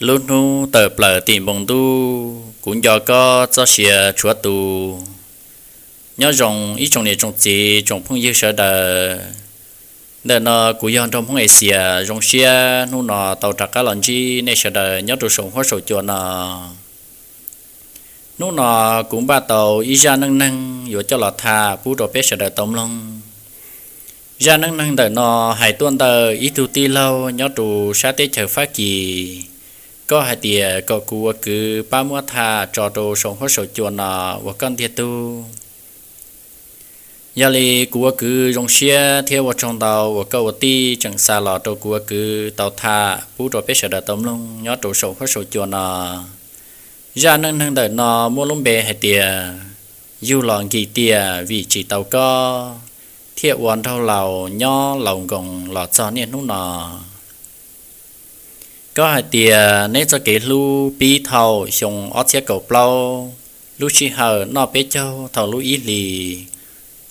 Lub hnub tawm plaws tim npoo ntuj, kuv nco koj txoj sia tshuav tu. Nyob zoo ib tsoom niam tsoom txiv tsoom phooj ywg sawv daws. Ntawm no kuv yog Nraug Hmoob Axias, zoo siab hnub no tau rov qab los ntsib nej sawv daws nyob rau saum huab saum cua no. Hnub no kuv npaj tau ib zaj neej neeg yuav coj los tham pub rau peb sawv daws tau mloog. Zaj neej neeg ntawm no hais tuaj ntawm ib tug tij laug nyob rau sab teb chaws Fab Kis, koj hais tias kom kuv ua kwv pab muab tham tso rau saum huab saum cua no uas koj ntiag tug. Yog li kuv ua kwv zoo siab thiab ua tsaug ntau uas koj ua tij tseem xa los rau kuv ua kwv tau tham pub rau peb sawv daws tau mloog nyob rau saum huab saum cua no. Zaj neej neeg ntawm no muaj lub npe hais tias, yug los nkim tiam vim tsis tau koj, thiaj ua nraug laus nyob laus nkoos los txog niaj hnub no. Koj hais tias neb txoj kev hlub pib thaum xyoo ob txhiab kaum plaub, lub sij hawm noj peb caug thaum lub ib hlis,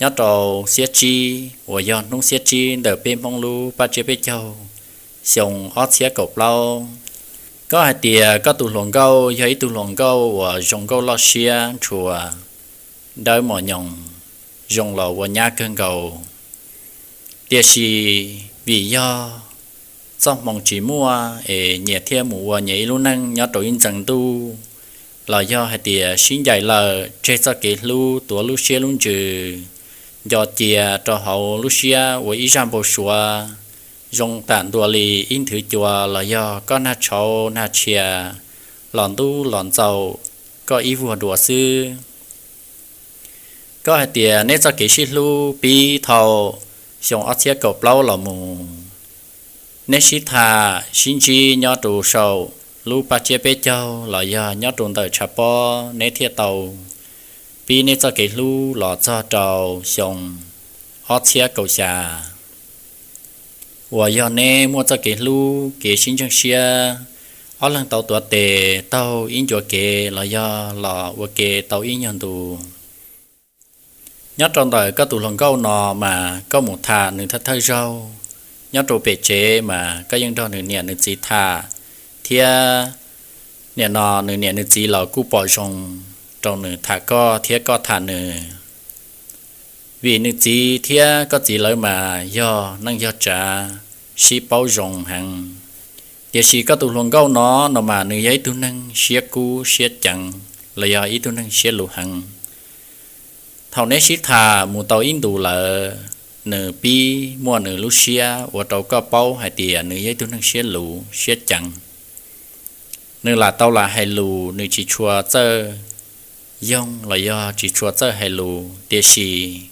nyob rau xiab tsib uas yog hnub xiab tsib ntawm peb Hmoob lub paj tsiab peb caug, xyoo ob txhiab kaum plaub. Koj hais tias koj tus hluas nkauj yog ib tug hluas nkauj uas zoo nkauj loj siab ntshua, dawb mos nyoos, zoo los ua nyab kawg nkaus. Tiam sis vim yog txoj hmoo tsis muaj es nyias thiaj mus ua nyias ib lub neej nyob rau ib ntxees ntuj, los yog hais tias sib ncaim lawm tseg txoj kev hlub tuav lub siab lub ntsws, nco cia rau hauv lub siab ua ib zaj npau suav, zoo tam ntua li ib nthwv cua los yog koj nag tshauv nag tshia los ntub los ntxaus koj ib vuag dua xwb. Koj hais tias neb txoj kev sib hlub pib thaum xyoo ob txhiab kaum plaub los mus, neb sib tham sib ntsib nyob rau saum lub paj tsiab peb caug los yog nyob rau ntawm tshav pob neb thiaj tau pib neb txoj kev hlub los txog rau xyoo ob txhiab kaum xya, uas yog neb muaj txoj kev hlub kev sib ntseeg siab, ob leeg tau tuav tes taug ib ncua kev los yog los ua ke tau ib nyuag ntu. Nyob rau ntawm koj tus hluas nkauj no mas koj mus tham nws thawj thawj zaug, nyob rau pem tsev mas koj yeej nrog nws niam nws txiv tham, thiab nim no nws niam nws txiv los kuj pom zoo rau nws tham koj thiab koj tham nws. Vim nws txiv thiab koj txiv lawv mas yog neej yog tsav, sib paub zoo heev. Tiam sis koj tus hluas nkauj no, no mas nws yog ib tug neeg siab kub siab ceev los yog ib tug neeg siab luv heev. Thaum neb sib tham mus tau ib ntus lawm, nws pib muaj nws lub siab ua rau koj paub hais tias nws yog ib tug neeg siab luv siab ceev. Nws lam tau lam hais lus, nws tsis tshua txawj yoog los yog tsis tshua txawj hais lus, tiam sis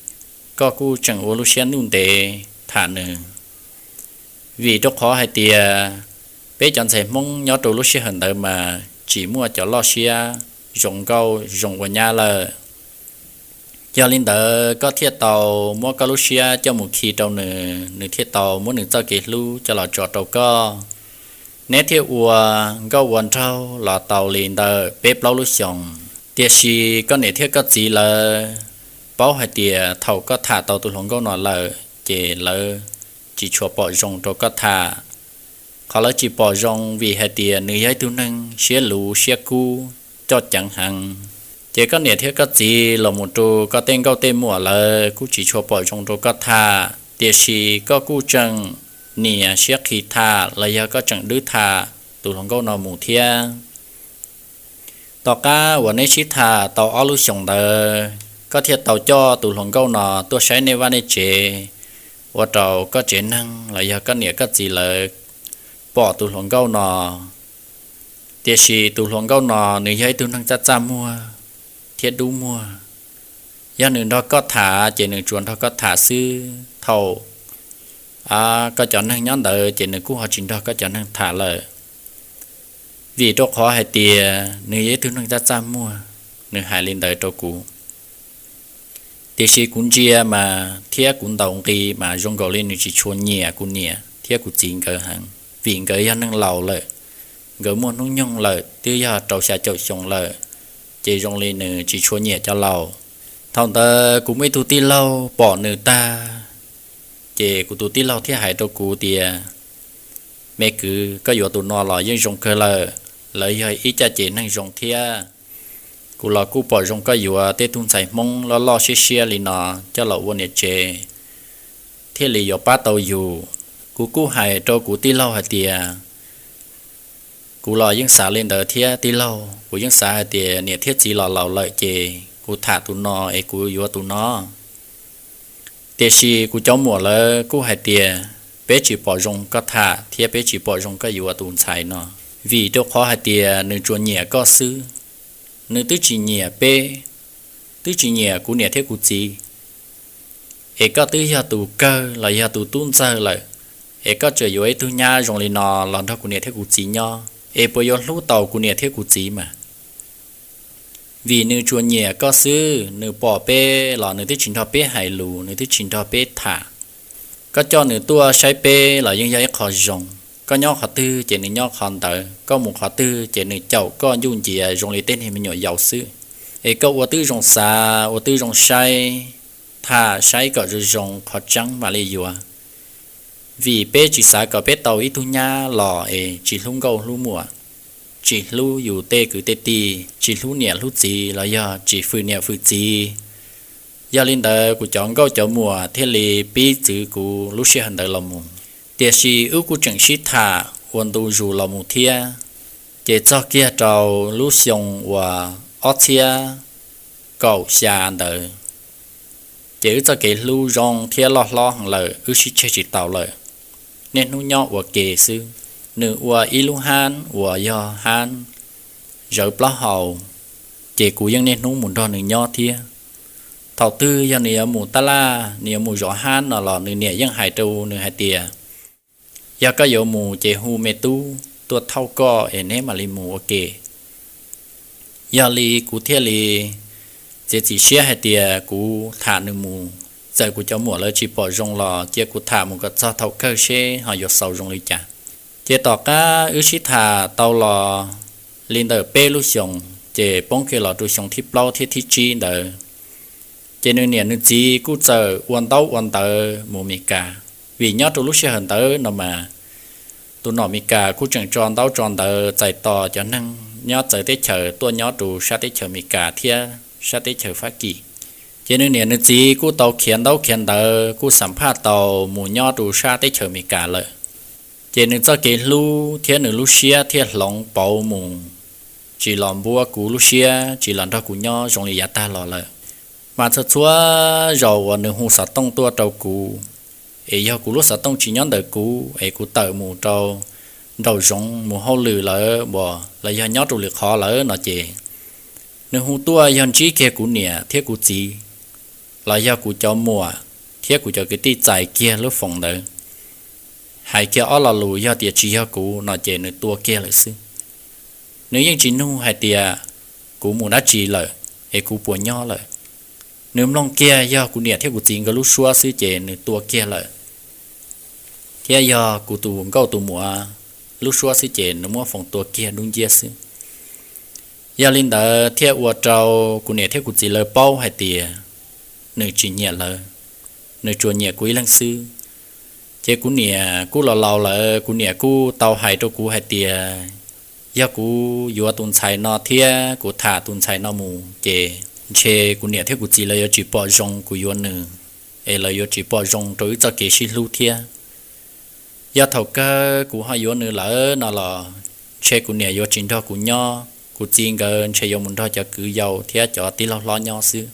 koj kuj tseem ua lub siab ntuj ntev tham nws. Vim rau qhov hais tias peb cov ntxhais Hmoob nyob rau lub sij hawm ntawd mas tsis muaj cov loj siab zoo nkauj zoo ua nyab lawm. Yog li ntawd koj thiaj tau muab koj lub siab coj mus khi rau nws, nws thiaj tau muab nws txoj kev hlub coj los tso rau koj. Neb thiaj ua nkauj ua nraug los tau li ntawm peb plaub lub xyoos. Tiam sis koj niam thiab koj txiv lawv paub hais tias thaum koj tham tau tus hluas nkauj no lawm ces lawv tsis tshua pom zoo rau koj tham. Qhov lawv tsis pom zoo vim hais tias nws yog ib tug neeg siab luv siab kub, coj ceev heev. Ces koj niam thiab koj txiv los mus rau koj tej nkauj tej muam lawv kuj tsis tshua pom zoo rau koj tham, tiam sis koj kuj tseem nias siab qhi tham los yog koj tseem dwb tham tus hluas nkauj no mus thiab. Tom qab uas neb sib tham tau ob lub xyoos ntawd, koj thiaj tau coj tus hluas nkauj no tuaj saib nej vaj nej tsev, ua rau koj tsev neeg los yog koj niam koj txiv lawv pom tus hluas nkauj no. Tiam sis tus hluas nkauj no nws yog ib tug neeg txaj txaj muag thiab dub muag. Yog nws nrog koj tham ces nws tsuas nrog koj tham xwb, thaum koj cov neeg nyob ntawd ces nws kuj ho tsis nrog koj cov neeg tham lawm. Vim rau qhov hais tias nws yog ib tug neeg txaj txaj muag, nws hais li ntawd rau kuv. Tiam sis kuv ntsia mas thiab kuv ntaus nqi mas zoo nkaus li nws tsis tshua nyiam kuv niam thiab kuv txiv nkawd heev, vim nkawd yog neeg laus lawm, nkawd muaj hnub nyoog lawm twb yog rau xya caum xyoo lawm, ces zoo li nws tsis tshua nyiam cov laus. Thaum ntawd kuv muaj ib tug tij laug pom nws tag, ces kuv tus tij laug thiaj hais rau kuv tias, me kwv, koj yuav tus no los yeej zoo kawg lawm, lawv yog ib caj ces neeg zoo thiab. Kuv los kuj pom zoo koj yuav tej tug ntxhais Hmoob loj loj siab siab li no coj los ua niam tsev, thiaj li yuav pab tau yus. Kuv kuj hais rau kuv tij laug hais tias, kuv los yeej xav li ntawd thiab tij laug, kuv yeej xav hais tias niam thiab txiv los laus lawm ces kuv tham tus no es kuv yuav tus no. Tiam sis kuv cov muam lawv kuj hais tias, peb tsis pom zoo koj tham thiab peb tsis pom zoo koj yuav tus ntxhais no, vim rau qhov hais tias nws tsuas nyiam koj xwb, nws twb tsis nyiam peb, twb tsis nyiam kuv niam thiab kuv txiv. Es koj twb yog tus kawg los yog tus tub ntxawg lawm, es koj tseem yuav ib tug nyab zoo li no los nrog kuv niam thiab kuv txiv nyob, es puas yuav hlub tau kuv niam thiab kuv txiv mas? Vim nws tsuas nyiam koj xwb, nws pom peb los nws twb tsis nrog peb hais lus, nws twb tsis nrog peb tham. Koj coj nws tuaj saib peb los yeej yog ib qho zoo. Koj nyob qhov twg ces nws nyob qhov ntawd, koj mus qhov twg ces nws caum koj ncuj nciav zoo li tej niag me nyuam yaus xwb. Es koj ua twb zoo xav, ua twb zoo saib, tham saib kom zoo zoo qhov tseeb mam li yuav. Vim peb tsis xav kom peb tau ib tug nyab los es tsis hlub nkauj hlub muam, tsis hlub yus tej kwv tej tij, tsis hlub niam hlub txiv los yog tsis fwm niam fwm txiv. Yog li ntawd kuv cov nkauj cov muam thiaj li pib txwv kuv lub sij hawm ntawd los mus. Tiam sis wb kuj tseem sib tham ua ntu zus los mus thiab, ces txog kiag rau lub xyoo uas ob txhiab kaum xya ntawd, ces wb txoj kev hlub zoo thiab loj hlob heev lawm, wb sib tseg tsis taus lawm. Niaj hnub nyob ua ke xwb. Nws ua ib lub hab uas yog hab zawv plaub hau, ces kuv yeej niaj hnub mus nrog nws nyob thiab. Thaum twg yog nws yuav mus tab laj, nws yuav mus zov hab no los nws niam yeej hais rau nws hais tias, yog koj yuav mus ces hu me tub tuaj thauj koj es neb mam li mus ua ke. Yog li kuv thiaj li txiav txim siab hais tias kuv tham nws mus, txawm kuv cov muam lawv tsis pom zoo los cia kuv tham mus kom txog thaum kawg seb ho yuav xaus zoo li cas. Ces tom qab wb sib tham tau los li ntawm peb lub xyoos, ces poob kiag los rau xyoo thib plaub thiab thib tsib ntawd, ces nws niam nws txiv kuj txawm ua ntaub ua ntawv mus Mes Kas. Vim nyob rau lub sij hawm ntawd no mas tus nom Mes Kas kuj tseem tso ntaub tso ntawv txais tos cov neeg nyob txawv teb chaws tuaj nyob rau sab teb chaws Mes Kas thiab sab teb chaws Fab Kis. Ces nws niam nws txiv kuj tau khiav ntaub khiav ntawv kuj xam phaj tau mus nyob rau sab teb chaws Mes Kas lawm. Ces nws txoj kev hlub thiab nws lub siab thiaj hloov pauv mus, tsis los npuab kuv lub siab, tsis los nrog kuv nyob zoo li yav tag los lawm. Mas txhua txhua zaus uas nws hu xov tooj tuaj rau kuv, es yog kuv lub xov tooj tsis nyob ntawm kuv es kuv tawm mus rau nraum zoov mus hauj lwm lawm los yog nyob rau lwm qhov lawm no ces, nws hu tuaj yog ntsib kiag kuv niam thiab kuv txiv los yog kuv cov muam thiab kuv cov kwv tij txais kiag lub foos ntawd, hais kiag ob lo lus yog tias tsis yog kuv no ces nws tua kiag lawm xwb. Nws yeej tsis nug hais tias kuv mus dab tsi lawm es kuv puas nyob lawm. Nws mloog kiag yog kuv niam thiab kuv txiv nkawd lub suab xwb ces nws tua kiag lawm. Thiab yog kuv tus nkauj tus muam lub suab xwb ces nws muab foos tua kiag dub nciab xwb. Yog li ntawd thiaj ua rau kuv niam thiab kuv txiv lawv paub hais tias nws tsis nyiam lawv, nws tsuas nyiam kuv ib leeg xwb. Ces kuv niam kuj los laus lawm, kuv niam kuj tau hais rau kuv hais tias yog kuv yuav tus ntxhais no thiab kuv tham tus ntxhais no mus ces ntshe kuv niam thiab kuv txiv lawv yuav tsis pom zoo kuv yuav nws, es lawv yuav tsis pom zoo rau wb txoj kev sib hlub thiab. Yog thaum kawg kuv ho yuav nws lawm no los ntshe kuv niam yuav tsis nrog kuv nyob, kuv txiv nkawd ntshe yuav mus nrog cov kwv yau thiab cov tij laug hlob nyob xwb.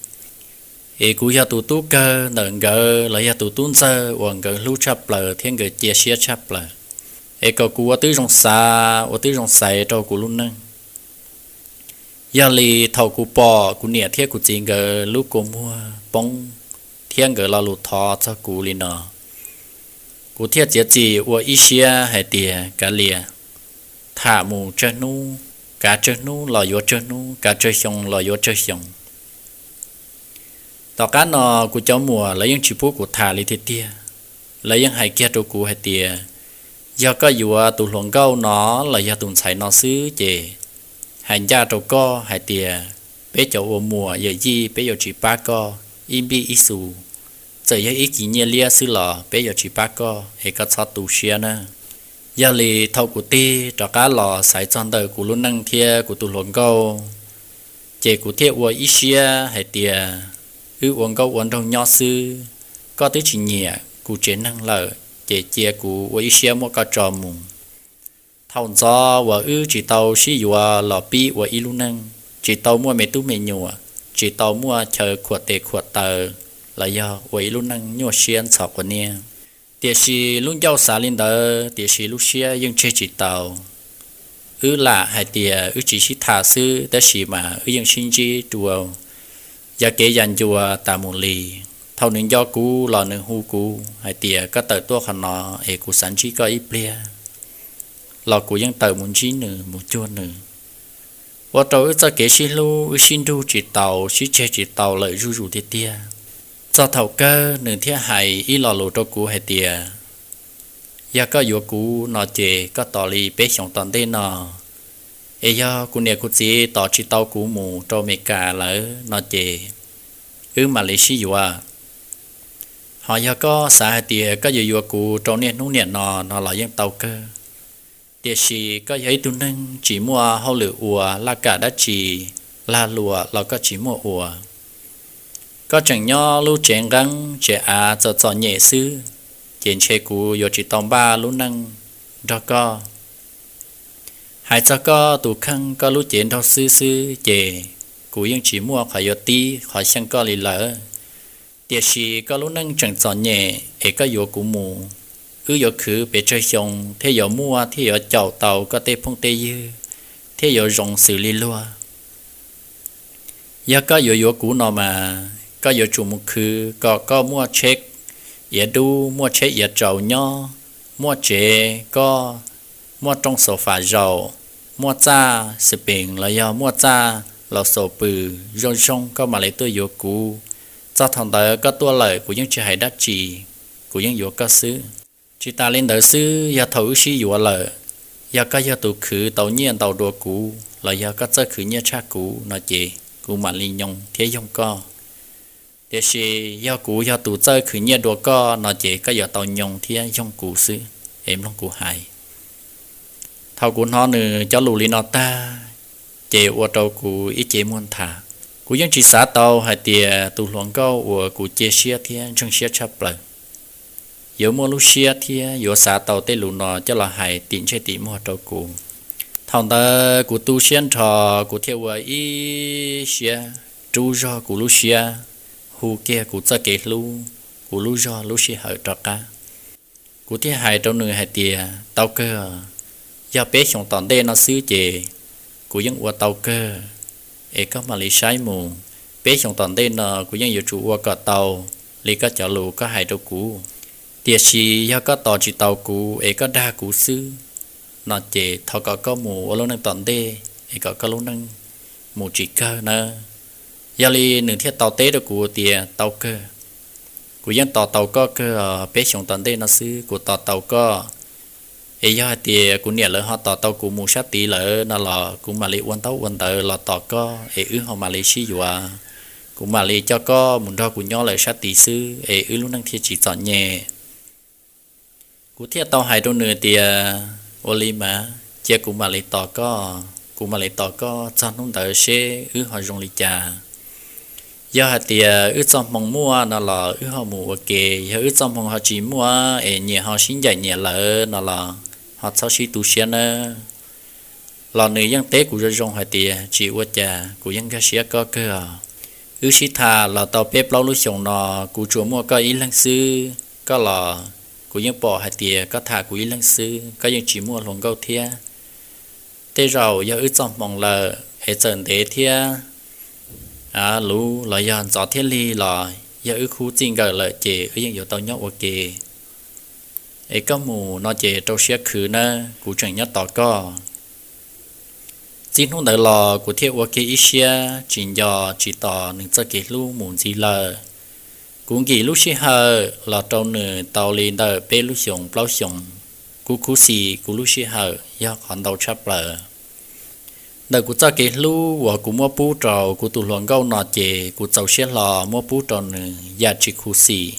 Es kuv yog tus tub kawg ntawm nkawd los yog tus tub ntxawg uas nkawd hlub tshaj plaws thiab nkawd cia siab tshaj plaws, es kom kuv ua tib zoo xav ua tib zoo xaiv rau kuv lub neej. Yog li thaum kuv pom kuv niam thiab kuv txiv nkawd lub kua muag poob thiab nkawd lo lus thov txog kuv li no, kuv thiaj txiav txim ua ib siab hais tias kav liam, tham mus tsawg hnub, kav tsawg hnub los yuav tsawg hnub, kav tsawg xyoo los yuav tsawg xyoo. Tom qab no kuv cov muam lawv yeej tsis pub kuv tham li tiag tiag. Lawv yeej hais kiag rau kuv hais tias, yog koj yuav tus hluas nkauj no los yog tus ntxhais no xwb ces hais ncaj rau koj hais tias peb cov ua muam yawm yij peb yuav tsis pab koj ib npib ib xus. Txawm yog ib kis nyiaj liab xwb los peb yuav tsis pab koj es koj txhob tu siab na. Yog li thaum kuv tig rov qab los xaiv txog ntawm kuv lub neej thiab kuv tus hluas nkauj, ces kuv thiaj ua ib siab hais tias, wb ua nkauj ua nraug nyob xwb, koj twb tsis nyiam kuv tsev neeg lawm ces cia kuv ua ib siab muab koj tso mus. Thaum ntxov uas wb tsis tau sib yuav los pib ua ib lub neej, tsis tau muaj me tub me nyuam, tsis tau muaj chaw khuam tes khuam taw los yog ua ib lub neej nyuaj siab ntxhov quav niab. Tiam sis lub ncauj xav li ntawd, tiam sis lub siab yeej tseg tsis tau. Wb lam hais tias wb tsis sib tham xwb, tab sis mas wb yeej sib ntsib dua yam kev yam ncua tas mus li. Thaum nws nco kuv los nws hu kuv hais tias, koj tawm tuaj qhov no es kuv xav ntsib koj ib pliag, los kuv yeej tawm mus ntsib nws mus cuag nws. Ua rau wb txoj kev sib hlub wb sib nrug tsis tau, sib tseg tsis tau lawm zuj zus tiag tiag. Txog thaum kawg nws thiaj hais ib lo lus rau kuv hais tias, yog koj yuav kuv no ces koj tos li peb xyoos tom ntej no, es yog kuv niam kuv txiv tos tsis tau kuv mus rau Amelikas lawm no ces wb mam li sib yuav. Ho yog koj xav hais tias koj yuav yuav kuv rau niaj hnub niam no no los yeej tau kawg, tiam sis koj yog ib tug neeg tsis muaj hauj lwm ua laj kam dab tsi, lag luam los koj tsis muaj ua. Koj tseem nyob lub tsev nqeeb tsev av txom txom nyem xwb, ces ntshe kuv yuav tsis tau npaj lub neej nrog koj. Hais txog koj tus kheej koj lub cev nraug xwb xwb ces kuv yeej tsis muaj qhov yuav tib qhov xyeej koj li lawm. Tiam sis koj lub neej tseem txom nyem es koj yuav kuv mus, wb yuav khwv pes tsawg xyoo thiaj yuav muaj thiaj yuav caum tau koj tej phooj tej ywg thiaj yuav zoo xws li luag. Yog koj yuav yuav kuv no mas koj yuav tsum mus khwv kom koj muaj tsheb iav dub, muaj tsheb iav tsaus nyob, muaj tsev koj, muaj rooj xaus fas zaum, muaj txaj xis pees los yog muaj txaj laus xaus pw zoo zoo koj mam li tuaj yuav kuv. Txog thaum ntawd koj tuaj lawm kuv yeej tsis hais dab tsi, kuv yeej yuav koj xwb. Tsis tas li ntawd xwb, yog thaum wb sib yuav lawm, yog koj yog tus khwv tau nyiaj ntau dua kuv los yog koj txawj khwv nyiaj tshaj kuv no ces kuv mam li nyoo thiab yoog koj. Tiam sis yog kuv yog tus txawj khwv nyiaj dua koj no ces koj yuav tau nyoo thiab yoog kuv xwb, es mloog kuv hais. Thaum kuv hnov nws cov lus li no tag, ces ua rau kuv ib ce muag nthav. Kuv yeej tsis xav tau hais tias tus hluas nkauj uas kuv cia siab thiab ntseeg siab tshaj plaws yuav muaj lub siab thiab yuav xav tau tej lus no coj los hais tim ntsej tim muag rau kuv. Thaum ntawd kuv tu siab nrho, kuv thiaj ua ib siab rub zog kuv lub siab, hu kiag kuv txoj kev hlub, kuv lub zog lub sij hawm rov qab. Kuv thiaj hais rau nws hais tias, tau kawg, yog peb xyoos tom ntej no xwb ces kuv yeej ua tau kawg, es koj mam li saib mus. Peb xyoos tom ntej no kuv yeej yuav tsum ua kom tau li koj cov lus koj hais rau kuv. Tiam sis yog koj tos tsis tau kuv es koj dag kuv xwb no ces thov kom koj mus ua lub neej tom ntej es kom koj lub neej mus tsis kawg nawb. Yog li nws thiaj tau teb rau kuv tias, tau kawg, kuv yeej tos tau koj kawg, peb xyoos tom ntej no xwb kuv tos tau koj. Es yog hais tias kuv niam lawv ho tos tau kuv mus sab tid lawm no los kuv mam li ua ntaub ua ntawv los tos koj es wb ho mam li sib yuav. Kuv mam li coj koj mus nrog kuv nyob lawm sab tid xwb es wb lub neej thiaj tsis txom nyem. Kuv thiaj tau hais rau nws tias, ua li mas cia kuv mam li tos koj, kuv mam li tos koj txog hnub ntawd seb wb ho zoo li cas. Yog hais tias wb txoj hmoo muaj no los wb ho mus ua ke, yog wb txoj hmoo ho tsis muaj es nyias ho sib ncaim nyias lawm no los ho txhob sib tu siab nawb. Los nws yeej teb kuv zoo zoo hais tias, tsis ua cas, kuv yeej nkag siab koj kawg os. Wb sib tham los tau peb plaub lub xyoos no, kuv tsuas muaj koj ib leeg xwb, koj los kuv yeej pom hais tias koj tham kuv ib leeg xwb, koj yeej tsis muaj hluas nkauj thiab. Tej zaum yog wb txoj hmoo lawm es txawm ntev thiab luv los yog ntxov thiab lig los yog wb khub txij nkawm lawm ces wb yeej yuav tau nyob ua ke. Es koj mus no ces rau siab khwv nawb, kuv tseem nyob tos koj. Txij hnub ntawd los kuv thiaj ua kiag ib siab tsis nco tsis tos nws txoj kev hlub mus ntxiv lawm. Kuv nkim lub sij hawm los rau nws tau li ntawm peb lub xyoos plaub xyoos. Kuv khuv xim kuv lub sij hawm yog qhov ntau tshaj plaws. Ntawm kuv txoj kev hlub uas kuv muab pub rau kuv tus hluas nkauj no ces kuv txaus siab hlo muab pub rau nws yam tsis khuv xim.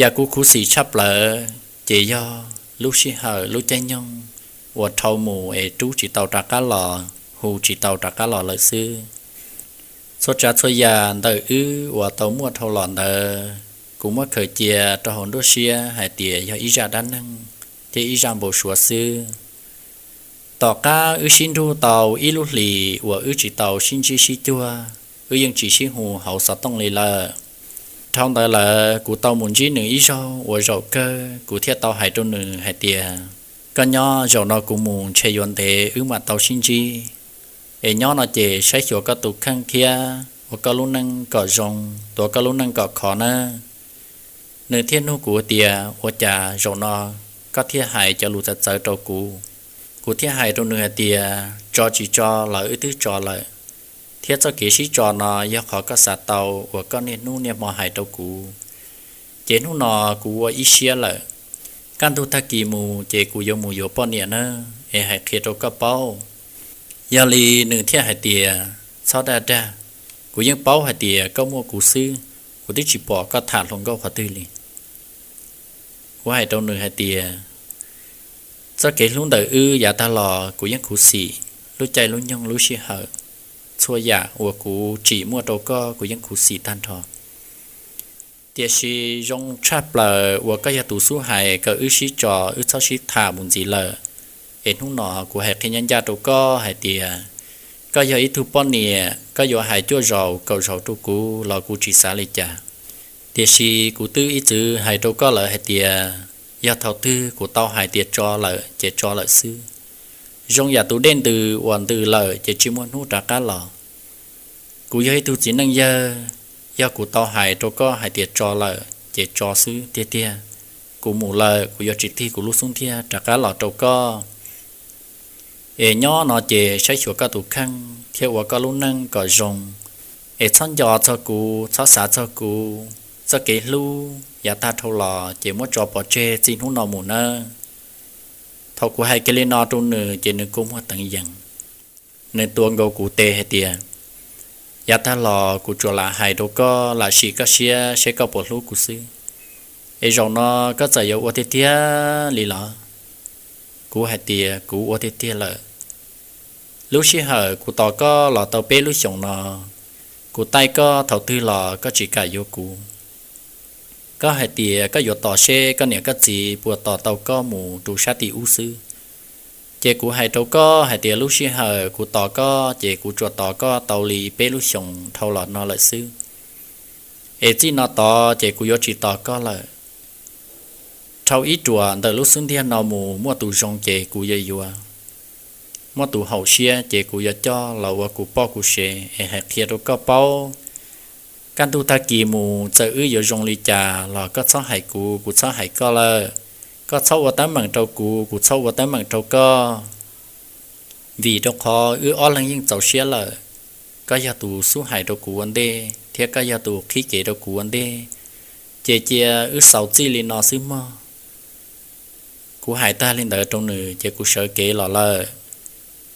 Yam kuv khuv xim tshaj plaws ces yog lub sij hawm lub caij nyoog uas dhau mus es rub tsis tau rov qab los, hu tsis tau rov qab los lawm xwb. Txhua tsav txhua yam ntawm wb uas tau muaj dhau los ntawd, kuv muab khaws cia rau hauv nruab siab hais tias yog ib zaj dab neeg thiab ib zaj npau suav xwb. Tom qab wb sib nrug tau ib lub hlis uas wb tsis tau sib ntsib sib cuag, wb yeej tsis sib hu hauv xov tooj li lawm. Dhau ntawd lawm kuv tau mus ntsib nws ib zaug uas zaum kawg, kuv thiaj tau hais rau nws hais tias, koj nyob, zaum no kuv mus ntshe yuav ntev wb mam tau sib ntsib. Es nyob no ces saib xyuas koj tus kheej thiab ua koj lub neej kom zoo, tuav koj lub neej kom khov nawb. Nws thiaj nug kuv tias, ua cas zaum no koj thiaj hais cov lus txawv txawv rau kuv? Kuv thiaj hais rau nws hais tias, tso tsis tso los wb twb tso lawm, thiab txoj kev sib tso no yog qhov koj xav tau uas koj niaj hnub niaj hmo hais rau kuv. Ces hnub no kuv ua ib siab lawm, kaj ntug tag kis mus ces kuv yuav mus yuav poj niam nawb, es hais qhia rau koj paub. Yog li nws thiaj hais tias, txhob dag dag, kuv yeej paub hais tias koj muaj kuv xwb, kuv twb tsis pom koj tham hluas nkauj qhov twg li. Kuv hais rau nws hais tias, txoj kev hlub ntawm wb yav tag los kuv yeej khuv xim, lub caij lub nyoog lub sij hawm, txhua yam uas kuv tsim muaj rau koj kuv yeej khuv xim tag nrho. Tiam sis zoo tshaj plaws uas koj yog tus xub hais kom wb sib tso, wb txhob sib tham mus ntxiv lawm. Es hnub no kuv hais qhia ncaj ncaj rau koj hais tias, koj yog ib tug poj niam, koj yuav hais cuaj zaus kaum zaus rau kuv los kuv tsis xav li cas. Tiam sis kuv twb ib txwm hais rau koj lawm hais tias, yog thaum twg kuv tau hais tias tso lawm ces tso lawm xwb. Zoo yam tus dej ntws uas ntws lawm ces tsis muaj hnub rov qab los. Kuv yog ib tug txiv neej yawg, yog kuv tau hais rau koj hais tias tso lawm ces tso xwb tiag tiag. Kuv mus lawm, kuv yuav tsis tig kuv lub xub ntiag rov qab los rau koj. Es nyob no ces saib xyuas koj tus kheej thiab ua koj lub neej kom zoo. Es txhob nco txog kuv, txhob xav txog kuv. Txoj kev hlub yav tag dhau los ces muab tso pov tseg txij hnub no mus nawb. Thaum kuv hais kiag li no rau nws ces nws kua muag teev yees. Nws tuav nkaus kuv tes hais tias, yav tag los kuv tsuas lam hais rau koj lam sim koj siab seb koj puas hlub kuv xwb. Es zaum no koj txawm yuav ua tiag tiag li los? Kuv hais tias kuv ua tiag tiag lawm. Lub sij hawm kuv tos koj los tau peb lub xyoos no, kuv taij koj thaum twg los koj tsis kam yuav kuv. Koj hais tias koj yuav tos seb koj niam koj txiv puas tos tau koj mus rau sab tim ub xwb. Ces kuv hais rau koj hais tias lub sij hawm kuv tos koj ces kuv tsuas tos koj tau li peb lub xyoos dhau los no lawm xwb. Es txij no tod ces kuv yuav tsis tos koj lawm. Dhau ib ruam ntawm lub xub ntiag no mus muaj tus zoo ces kuv yuav yuav, muaj tus haum siab ces kuv yuav coj los ua kuv poj kuv sev. Es hais qhia rau koj paub, kaj ntug tag kis mus txawm wb yuav zoo li cas los koj txhob hais kuv, kuv txhob hais koj lawm. Koj txhob ua teeb meem rau kuv, kuv txhob ua teeb meem rau koj. Vim rau qhov wb ob leeg yeej txaus siab lawm. Koj yog tus xub hais rau kuv ua ntej thiab koj yog tus qhib kev rau kuv ua ntej, ces cia wb xaus txij li no xwb mog. Kuv hais tag li ntawd rau nws ces kuv sawv kev los lawm.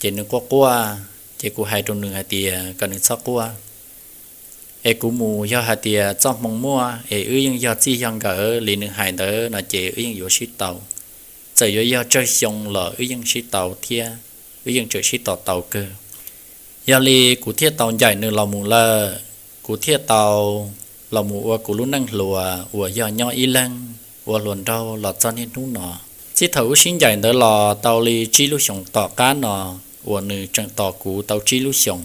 Ces nws quaj quaj, ces kuv hais rau nws hais tias kom nws txhob quaj. Es kuv mus yog hais tias txoj hmoo muaj es wb yeej yog txij yog nkawm li nws hais ntawd no ces wb yeej yuav sib tau. Txawm yuav yog tsawg xyoo los wb yeej sib tau thiab, wb yeej tseem sib tos tau kawg. Yog li kuv thiaj tau ncaim nws los mus lawm. Kuv thiaj tau los mus ua kuv lub neej hluas uas yog nyob ib leeg ua hluas nraug los txog niaj hnub no. Txij thaum wb sib ncaim ntawd los tau li tsib lub xyoos tom qab no, uas nws tseem tos kuv tau tsib lub xyoos,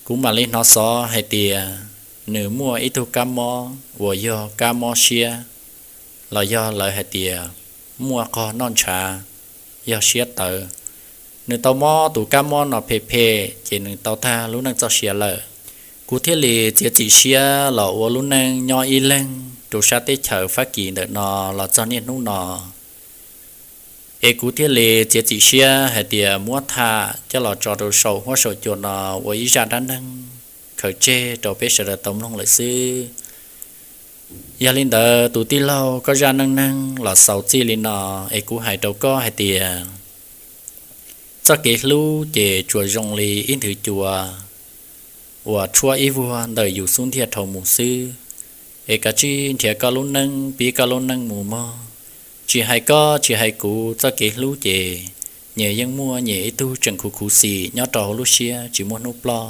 kuv mam li hnov xov hais tias nws muaj ib tug kab mob uas yog kab mob siab, los yog lawv hais tias muaj qog noj ntshav, yog siab tawv. Nws tau mob tus kab mob no phem phem ces nws tau tag lub neej txoj sia lawm. Kuv thiaj li txiav txim siab los ua lub neej nyob ib leeg rau sab teb chaws Fab Kis ntawm no los txog niaj hnub no. Es kuv thiaj li txiav txim siab hais tias muab tham coj los tso rau saum huab saum cua no ua ib zaj dab neeg khaws tseg rau peb sawv daws tau mloog lawm xwb. Yog li ntawd tus tij laug, koj zaj neej neeg los xaus txij li no, es kuv hais rau koj hais tias txoj kev hlub ces tsuas zoo li ib nthwv cua uas tshuab ib vuag ntawm yus xub ntiag dhau mus xwb. Es kav tsij nrhiav koj lub neej, pib koj lub neej mus mog. Tsis hais koj tsis hais kuv, txoj kev hlub ces nyias yeej muaj nyias ib tug tseem khuv khuv xim nyob rau hauv lub siab tsis muaj hnub ploj.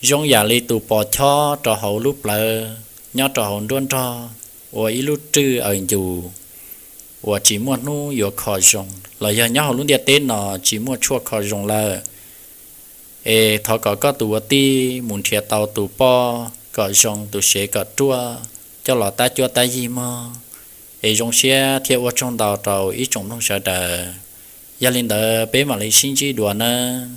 Zoo yam li tus pos chob rau hauv lub plawv nyob rau hauv nruab nrog ua ib lub rwj aws ncus uas tsis muaj hnub yuav kho zoo, los yog nyob hauv lub ntiaj teb no tsis muaj tshuaj kho zoo lawm. Es thov kom koj tus ua tij mus nrhiav tau tus poj kom zoo, tus sev kom ruaj, coj los tab cuab tab yig mog, es zoo siab thiab ua tsaug ntau rau ib tsoom mloog sawv daws. Yog li ntawd peb mam li sib ntsib dua nawb.